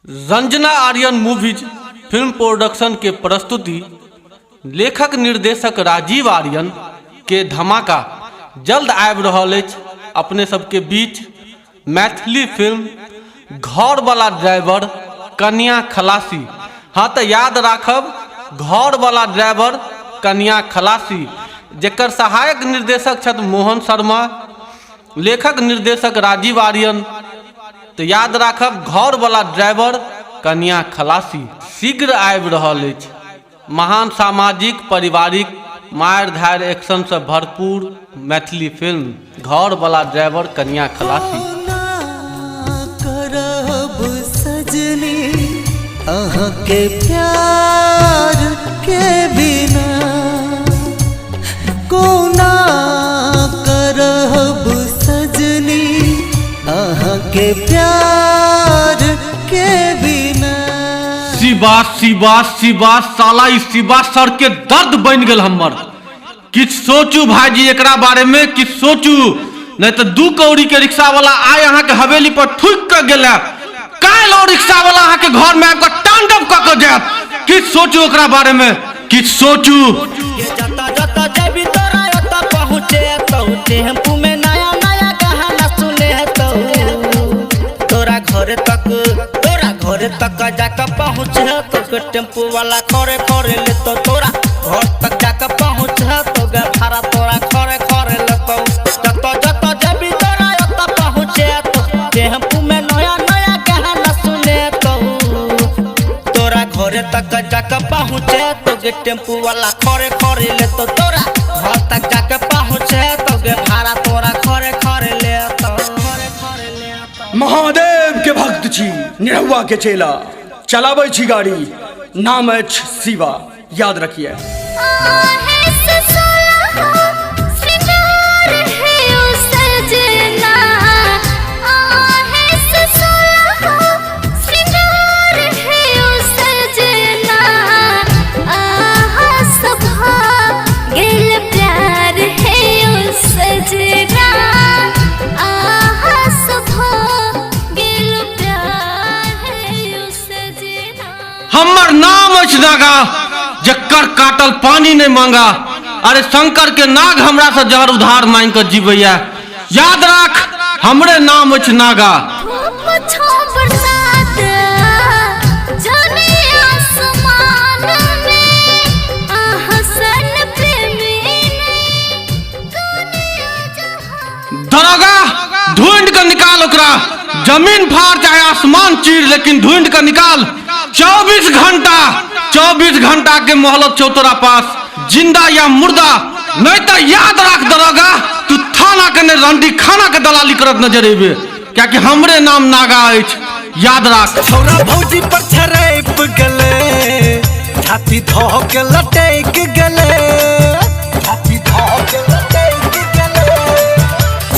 Ranjana Aryan movies film production के प्रस्तुति, लेखक निर्देशक राजीव आर्यन के धमाका जल्द आबि रहल अछि अपने सबके बीच। मैथिली फिल्म घरवला ड्राइवर कनिया खलासी। हाँ तऽ याद राखब, घरवला ड्राइवर कनिया खलासी, जकर सहायक निर्देशक छथि मोहन शर्मा, लेखक निर्देशक राजीव आर्यन। तऽ याद राखब, घरवला ड्राइवर कनिया खलासी शीघ्र आबि रहल अछि। महान सामाजिक पारिवारिक मारि धारि एक्शन से भरपूर मैथिली फिल्म घरवला ड्राइवर कनिया खलासी। करब सजनी अहाँके प्यार के बिना, कोना करब सजनी अहाँके प्यार के बिना। शिवा शिवा शिवा, साला ई शिवा सर के दर्द बनि गेल हमर। किछु सोचू भाईजी एकरा बारे में, किछु सोचू, नहीं तो 2 कौड़ी के रिक्शा वाला आय अहाँ के हवेली पर ठुक के गेला, काल्हि ओ रिक्शा वाला अहाँ के घर में आबि कऽ तांडव कऽ के जायत। किछु सोचू एकरा बारे में, किछु सोचू। जता जता जेबी तोरा ओता पहुँचे तौ, टेम्पू में नया नया गाना सुने तौ, तोरा घर तक, तोरा घर तक जाके पहुँचे तो टेम्पू वाला खरे खरे ले तो, तोरा घर तक जाके पहुँचे तो गे भाड़ा तोरा खरे खरे ले तो। जता जता जेबी तोरा ओता पहुँचे तो, टेम्पू में नया नया गाना सुने तो, तोरा घर तक जाके पहुँचे तो गे टेम्पू वाला खरे खरे ले तो, तोरा घर तक जाके पहुँचे तो गे भाड़ा तोरा खरे खरे ले तो। महादेव के भक्त छी, निरहुआ के चेला, चलाबै छी गाड़ी, नाम अछि शिवा, याद रखिए। हमर नाम अछि नागा, जकर काटल पानी नहीं मांगा। अरे शंकर के नाग हमरा से जहर उधार मांग के जीवैया, याद राख हमरे नाम अछि नागा। दरोगा ढूंढ के निकाल ओकरा, जमीन फाड़ चाहे आसमान चीर, लेकिन ढूंढ के निकाल। 24 घंटा, 24 घंटा के मोहलत छौ तोरा पास, जिंदा या मुर्दा, नहीं तो याद राख दरोगा तू थाना के नहीं रंडी खाना के दलाली करत नजर एबे, कियाकि हमरे नाम नागा अछि, याद राख। छौरा भौजी पर छरैप गेलै, छाती धो के लटैक गेलै, छाती धो के लटैक गेलै,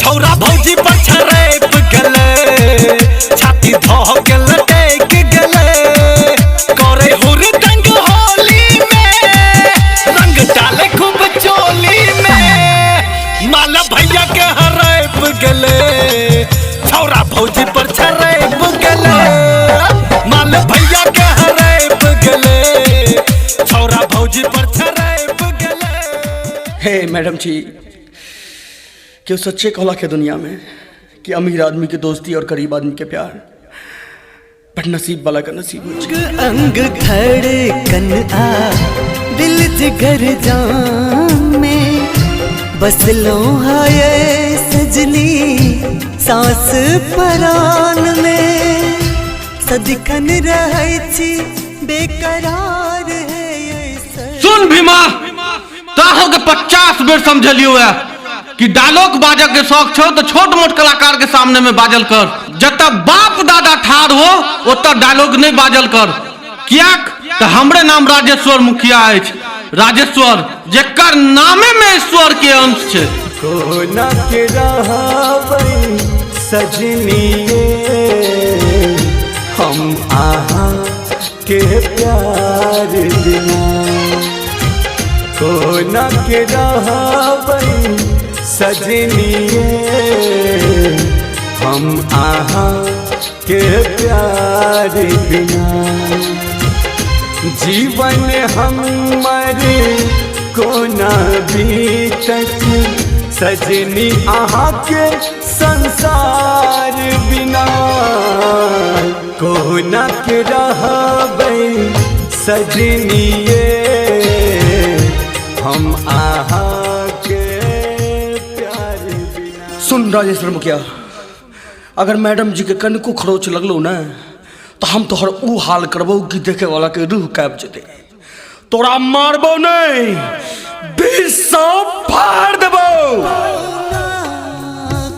छौरा भौजी पर छरैप गेलै, छाती धो के लटैक गेलै, करे हुरदंग होली में, रंग डाले खूब चोली में, माला भैया के हरैप गेलै, छौरा भौजी पर छरैप गेलै, माला भैया के हरैप गेलै, छौरा भौजी पर छरैप गेलै। हे मैडम जी, क्यों सच्चे कहला के दुनिया में कि अमीर आदमी के दोस्ती और गरीब आदमी के प्यार पर नसीब वाला का नसीब हो। अंग धड़कन आ दिल जिगर जान में, बस लो हाय सजनी सांस परान में, सदिखन रहै छी बेकरार है ये। सुन भीमा, ताहो के 50 बेर समझलियो है कि डायलॉग बाजऽ के शौक छौ तो छोट मोट कलाकार के सामने में बाजल कर, जतऽ बाप दादा ठाढ़ हो ओतऽ डायलॉग नहीं बाजल कर, कियाक तो हमरे नाम राजेश्वर मुखिया अछि, राजेश्वर जेकर नामे में ईश्वर के अंश छै। कोना के रहबै सजनिए हम अहाँ के प्यार बिना, कोना के रहबै सजनिए हम अहाँ के प्यार बिना। जीवन हमर कोना बीतत सजनी अहाँ के संसार बिना। कोना के रहबै सजनिए हम अहाँ के प्यार बिना। सुन राजेश्वर मुखिया, अगर मैडम जी के कनको खरोच लगलो ना तो हम तोहर ऊ हाल करबो कि देखे वाला के रूह काँपि जेतै। तोरा मारबो नहीं, 20 फाड़ देबो।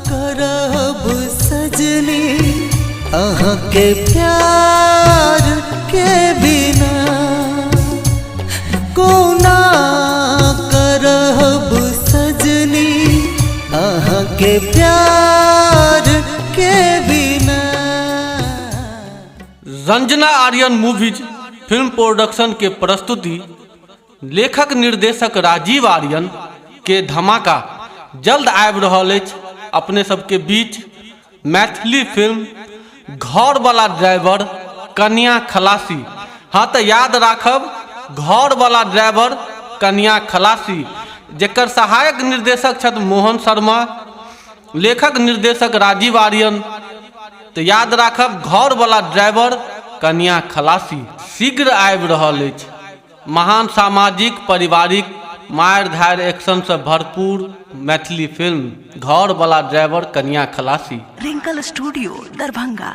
करब सजनी अहाँ के प्यार के बिना, कोना करब सजनी अहाँ के प्यार के बिना। Ranjana Aryan movies film production के प्रस्तुति लेखक निर्देशक राजीव आर्यन के धमाका जल्द आबि रहल अछि अपने सबके बीच। मैथिली फिल्म घरवाला ड्राइवर कन्या खलासी। हाँ तो याद राखब, घरवाला ड्राइवर कन्या खलासी, जेकर सहायक निर्देशक छथि मोहन शर्मा, लेखक निर्देशक राजीव आर्यन। तो याद राखब, घरवाला ड्राइवर कन्या खलासी शीघ्र आबि रहल अछि। महान सामाजिक पारिवारिक मारि धारि एक्शन से भरपूर मैथिली फिल्म घरवाला ड्राइवर कन्या खलासी। रिंकल स्टूडियो दरभंगा।